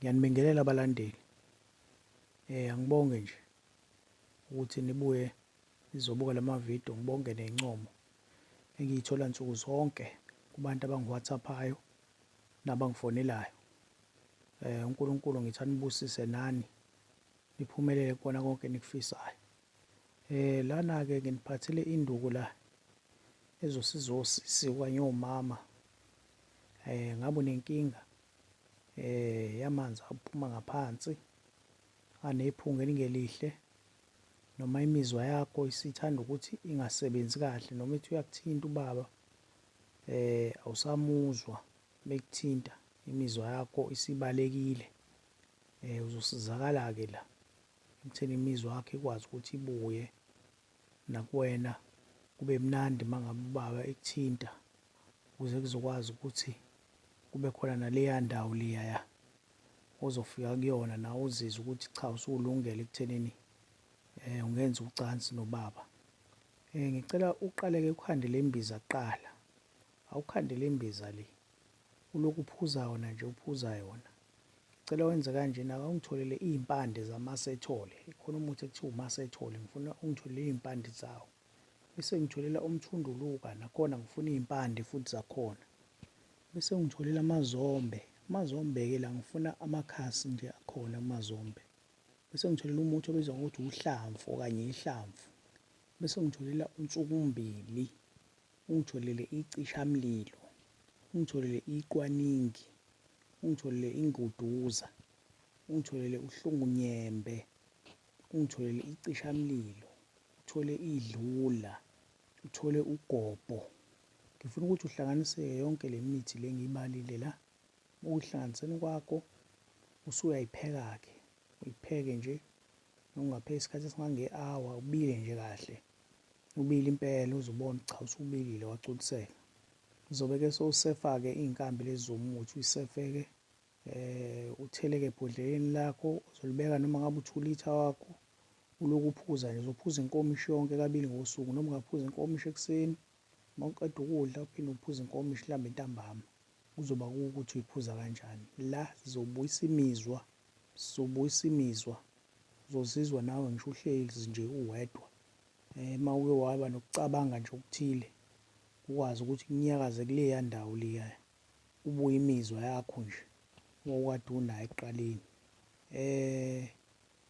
Ngiyanibingelela abalandeli. Angibonge nje ukuthi nibuye nizobuka lama video, ngibonge nezincomo engiyithola nsuku zonke kubantu abangi-WhatsApp-ayo nabangifonelayo. UNkulunkulu ngithi anibusise nani niphumelele kukona konke enikufisayo. Lana-ke nginiphathele induku la ezosiza osisi okanye omama. Ngabe unenkinga yamanzi aphuma ngaphansi anephunga elingelihle noma imizwa yakho isithanda ukuthi ingasebenzi kahle noma ethi uyakuthinta ubaba awusamuzwa mekuthinta imizwa yakho isibalekile uzosizakala-ke la ekutheni imizwa yakho ikwazi ukuthi ibuye nakuwena kube mnandi uma ngabe ubaba ekuthinta ukuze kuzokwazi ukuthi kube khona naleya ndawo leyaya ozofika kuyona nawe uzizwe ukuthi cha usuwulungele ekuthenini ungenza ucansi nobaba. Ngicela uqale-ke ukhande le mbiza kuqala. Awukhande le mbiza le. Ulokhu uphuza yona nje uphuza yona. Ngicela wenze kanjena ungitholele iy'mpande zamasethole. Khona umuthi ekuthiwa umasethole ngifuna ungitholele iy'mpande zawo. Bese ngitholela umthunduluka nakhona ngifuna iy'mpande futhi zakhona. Bese ngitholela amazombe. Amazombe-ke la ngifuna amakhasi nje akhona kumazombe. Bese ngitholela umuthi obizwa ngokuthi uhlamvu okanye ihlamvu. Bese ngitholela unsukumbili, ungitholele icishamlilo, ungitholele iqwaningi, ungitholele inguduza, ungitholele uhlungunyembe, ungitholele icishamlilo, uthole idlula, uthole ugobho. Ngifuna ukuthi uhlanganise yonke le mithi le engiyibalile la. Ukuhlanganiseni kwakho usuyayipheka-ke, uyipheke nje ungapheki isikhathi esingange-hour ubile nje kahle. Ubile impela uze ubone cha usubilile wagculiseka. Uzobe-ke sewusefa-ke iy'nkambi lezi zomuthi uyisefe-ke utheleke ebhodleleni lakho uzolibeka noma ngabe u-2 litre wakho ulokhu uphuza nje uzophuza inkomishi yonke kabili ngosuku noma ungaphuza inkomishi ekuseni uma uqeda ukudla uphinde uphuze inkomishi mhlawumbe ntambama kuzoba kuwukuthi uyiphuza kanjani. La sizobuyisa imizwa, sizobuyisa imizwa uzozizwa nawe ngisho uhlezi nje uwedwa uma uke waba nokucabanga nje okuthile ukwazi ukuthi kunyakaze kuleya ndawo leya kubuye imizwa yakho nje owawukade unayo ekuqaleni.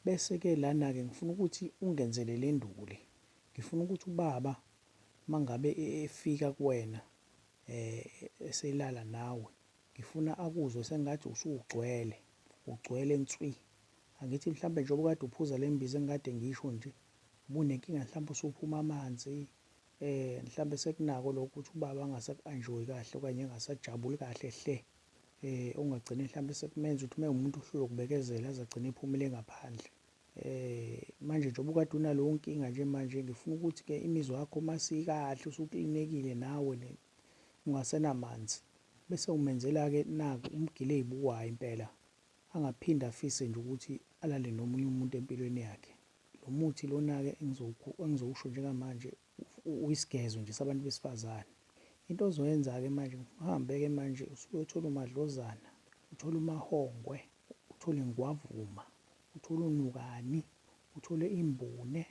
Bese-ke lana-ke ngifuna ukuthi ungenzele le nduku le. Ngifuna ukuthi ubaba uma ngabe efika kuwena eselala nawe, ngifuna akuzwe sengathi usugcwele, ugcwele nswi. Angithi mhlampe njengoba kade uphuza le mbiza engikade ngisho nje, ubunenkinga mhlampe usuphuma amanzi, mhlampe sekunako lokho ukuthi ubaba angasaku-enjoy-i kahle okanye engasajabuli kahle hle. Ongagcine mhlampe sekumenza ukuthi uma ewumuntu ohlulwa ukubekezela aze agcine ephumele ngaphandle. Manje njengoba ukade unaleyo nkinga nje manje ngifuna ukuthi-ke imizwa yakho masikahle usuklinekile nawe ungasenamanzi bese umenzela-ke naku umgile ey'bukwayo impela angaphinde afise nje ukuthi alale nomunye umuntu empilweni yakhe. Lo muthi lona-ke engizowusho njengamanje uyisigezo nje sabantu besifazane. Into ozoyenza-ke manje uhambe-ke manje usuyothola umadlozana, uthole umahongwe, uthole ingwavuma, uthole unukani, uthole imbune,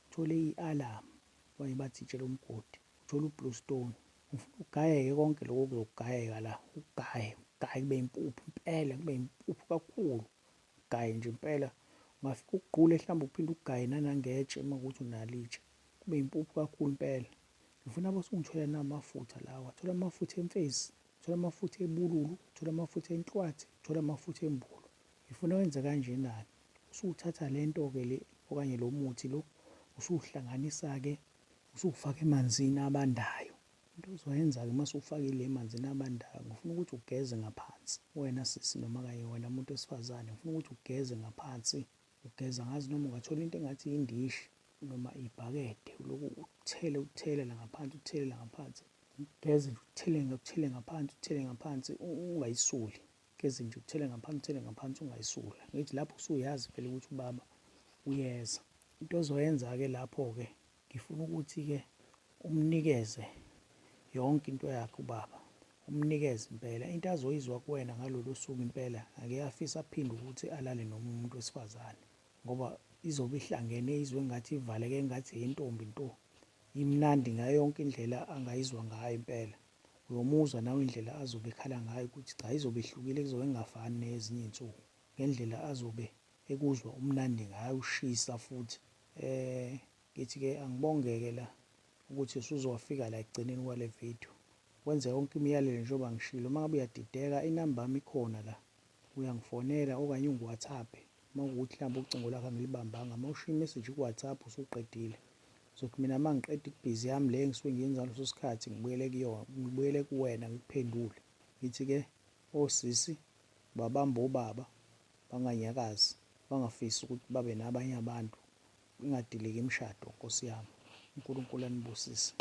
uthole i-alamu abanye bathi itshe lomgodi, uthole u-blue stone. Ngifuna ugayeke konke lokhu okuzogayeka la, ugaye, ugaye kube impuphu impela, kube impuphu kakhulu. Ugaye nje impela, ungafike ukugqule mhlawumbe uphinde ugaye nanangetshe uma kuwukuthi unalo itshe, kube impuphu kakhulu impela. Ngifuna bese ungitholela namafutha lawa, thola amafutha emfezi, thola amafutha ebululu, thola amafutha enhlwathi, thola amafutha embulu. Ngifuna wenze kanjena-ke, usuthatha le nto-ke le okanye lo muthi lo usuwuhlanganisa-ke usuwufaka emanzini abandayo. Into ozoyenza-ke uma usuwufakile emanzini abandayo, ngifuna ukuthi ugeze ngaphansi wena sisi noma kanye wena muntu wesifazane, ngifuna ukuthi ugeze ngaphansi. Ugeza ngazi noma ungathola into engathi indishi noma ibhakede ulokhu uthele uthele la ngaphansi uthele la ngaphansi ugeze nje uthele uthele ngaphansi uthele ngaphansi ungayisuli. Geze nje uthele ngaphansi uthele ngaphansi ungayisuli. Ngithi lapho usuyazi vele ukuthi ubaba uyeza. Into ozoyenza-ke lapho-ke ngifuna ukuthi-ke umnikeze yonke into yakhe ubaba. Umnikeze impela into azoyizwa kuwena ngalolo suku impela ake afise aphinde ukuthi alale nomunye umuntu wesifazane ngoba izobe ihlangene izwe engathi ivaleke engathi eyintombi nto. Imnandi ngayo yonke indlela angayizwa ngayo impela. Uyomuzwa nawe indlela azobe ekhala ngayo ukuthi cha izobe ihlukile kuzobe kungafani neyezinye iy'nsuku ngendlela azobe ekuzwa umnandi ngayo ushisa futhi. Eh ngithi-ke angibongeke la ukuthi usuze wafika la ekugcineni kwale video. Wenze yonke imiyalelo njengoba ngishilo. Uma ngabe uyadideka inamba yami ikhona la. Uyangifonela okanye ungi-WhatsApp-e uma kuwukuthi mhlawumbe ucingo lwakho angilibambanga. Uma ushiya imeseji ku-WhatsApp usuqedile. Ngizothi mina uma ngiqeda ibhizi yami le engisuke ngiyenza ngaleso sikhathi ngibuyele kuyona, ngibuyele kuwena ngikuphendule. Ngithi-ke osisi babambe obaba banganyakazi, bangafisi ukuthi babe nabanye abantu. Ingadiliki imishado Nkosi yami. UNkulunkulu anibusise.